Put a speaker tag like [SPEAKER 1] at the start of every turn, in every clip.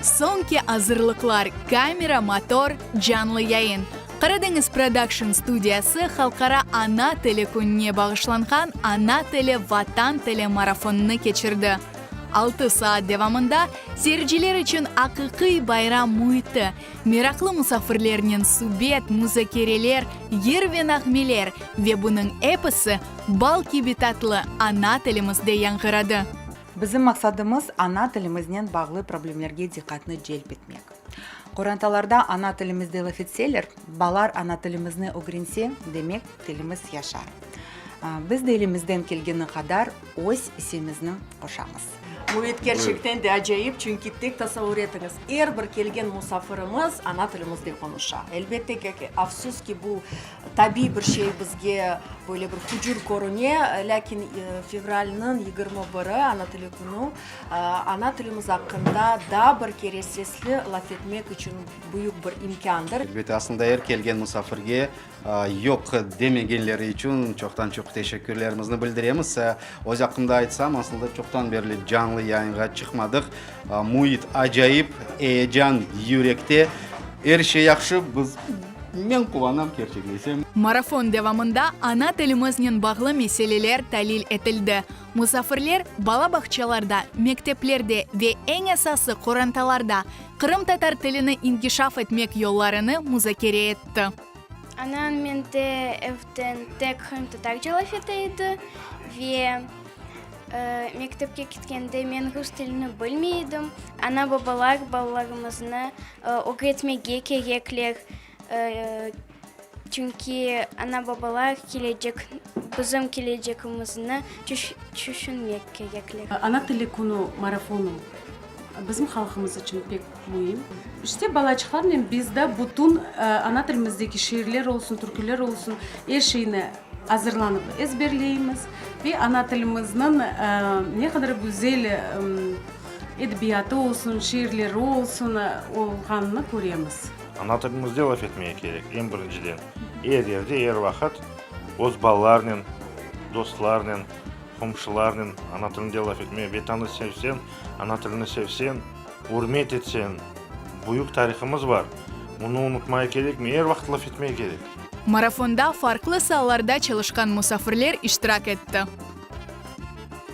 [SPEAKER 1] Soñki azırlıqlar, kamera, motor, canlı yayın. Qaradeñiz Production studiyası Halqara ana tili kününe bağışlanğan Ana tili, Vatan tili marafonını keçirdi. Altı saat devamında seyirciler içün aqiqiy bayram müiti, meraqlı musafirlernen subet, muzakereler, yır ve nağmeler ve bunıñ episi bal kibi tatlı ana tilimizde yañğıradı.
[SPEAKER 2] Bizim maqsadımız, ana tilimiznen bağlı problemlerge diqqatnı celp etmek. Qorantalarda ana tilimizde laf etseler, balar ana tilimizni ögrense, demek, tilimiz yaşar. Biz de elimizden kelgeni qadar öz issemizni qoşamız.
[SPEAKER 3] Müit kerçekten de acayip, çünki tek tasavur etiñiz, er bir kelgen musafirimiz ana tilimizde qonuşa. Elbette ki, afsus ki, bu Tabiiy bir şey bizge böyle bir hucur körüne, lâkin fevralniñ 21-i, Ana tili künü, ana tilimiz aqqında daa bir kere sesli laf etmek içün büyük bir imkândır.
[SPEAKER 4] Elbette, aslında er kelgen musafirge yoq demegenleri içün çoqtan-çoq teşekkürlerimizni bildiremiz. Öz aqqımda aytsam, aslında çoqtan berli canlı yayınğa çıqmadıq. Müit acayip, eyecan yürekte, er şey yahşı, biz, men quvanam, kerçek desem.
[SPEAKER 1] Marafon devamında ana tilimiznen bağlı meseleler talil etildi. Musafirler bala bağçalarda, mekteplerde ve eñ esası qorantalarda qırımtatar tilini inkişaf etmek yollarını muzakere etti.
[SPEAKER 5] Anam mende evden tek qırımtatarca laf ete edi ve Mektepke ketkende men rus tilini bilmey edim. Ana-babalar balalarımıznı ögretmege kerekler, çünki ana-babalar kelecek, bizim kelecegimizni tüşünmek kerekler.
[SPEAKER 6] Ana tili künü marafonı bizim halqımız içün pek müim. İşte, balaçıqlarnen biz de bütün ana tilimizdeki şiirler olsun, türküler olsun, er şeyni azırlanıp ezberleymiz ve ana tilimizniñ ne qadar güzel edebiyatı olsun, şiirleri olsun olğanını köremiz.
[SPEAKER 7] Ana tilimizde laf etmege kerek, eñ birinciden. Er yerde, er vaqıt öz balalarnen, dostlarnen, qomşularnen ana tilinde laf etmege, Vetanı sevseñ, ana tilini sevseñ, ürmet etseñ, büyük tarihımız bar, bunı unutmaya kerekmey, er vaqıt laf etmege kerek.
[SPEAKER 1] Marafonda farqlı saalarda çalışqan musafirler iştirak etti.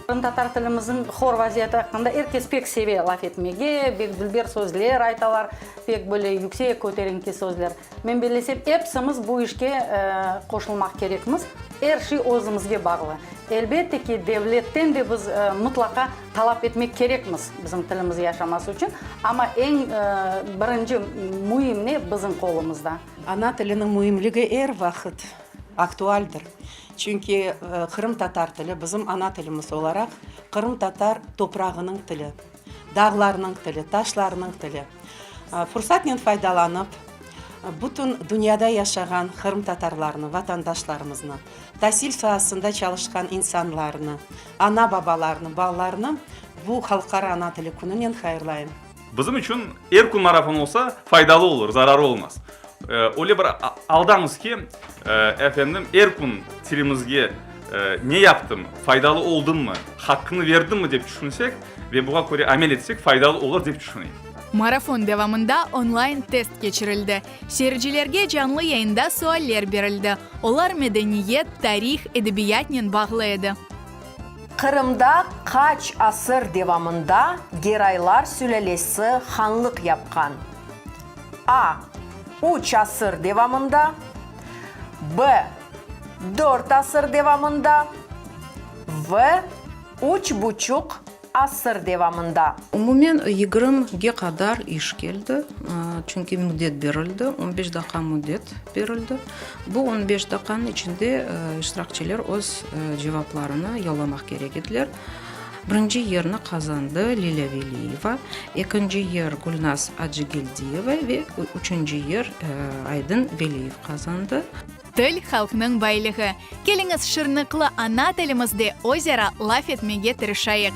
[SPEAKER 8] Qırımtatar tilimizniñ hor vaziyeti aqqında er kes pek seve laf etmege, bek dülber sözler aytalar, pek böyle yüksek, köterinki sözler. Men bellesem, epsimiz bu işke qoşulmaq kerekmiz. Er şey özümizge bağlı. Elbette ki, devletten de biz mıtlaqa talap etmek kerekmiz bizim tilimiz yaşaması içün, amma eñ birinci müim ne bizim qolumızda.
[SPEAKER 9] Ana tiliniñ müimligi er vaqıt aktualdir. Çünki qırımtatar tili bizim ana tilimiz olaraq qırımtatar toprağınıñ tili, dağlarnıñ tili, taşlarnıñ tili. Fursatnen faydalanıp, bütün dünyada yaşağan qırımtatarlarnı, vatandaşlarımıznı, tasil saasında çalışqan insanlarnı, ana-babalarnı, balalarnı bu Halqara ana tili kününen hayırlayım.
[SPEAKER 10] Bizim içün er kün marafon olsa, faydalı olur, zararı olmaz. Öyle bir aldamız ki, efendim, er kün tilimizge ne yaptım, faydalı oldımmı, haqqını verdimmi dep tüşünsek ve buña köre amel etsek, faydalı olur dep tüşüneyim.
[SPEAKER 1] Marafon devamında onlayn test keçirildi. Seyircilerge canlı yayında sualler berildi, olar medeniyet, tarih, edebiyatnen bağlı edi.
[SPEAKER 3] Qırımda qaç asır devamında Geraylar sülâlesi hanlıq yapqan? A, üç asır devamında, B, dört asır devamında, V, üç buçuq asır devamında.
[SPEAKER 11] Umumen yigirmige qadar iş keldi, çünki müddet berildi, on beş daqqa müddet berildi. Bu on beş daqqanıñ içinde iştirakçiler öz cevaplarını yollamaq kerek ediler. Birinci yerni qazandı Lilâ Veliyeva, ekinci yer Gülnaz Acıgeldiyeva ve üçünci yer Aydın Veliyev qazandı.
[SPEAKER 1] Til, halqnıñ baylığı. Keliñiz şırnıqlı ana tilimizde özara laf etmege tırışayıq.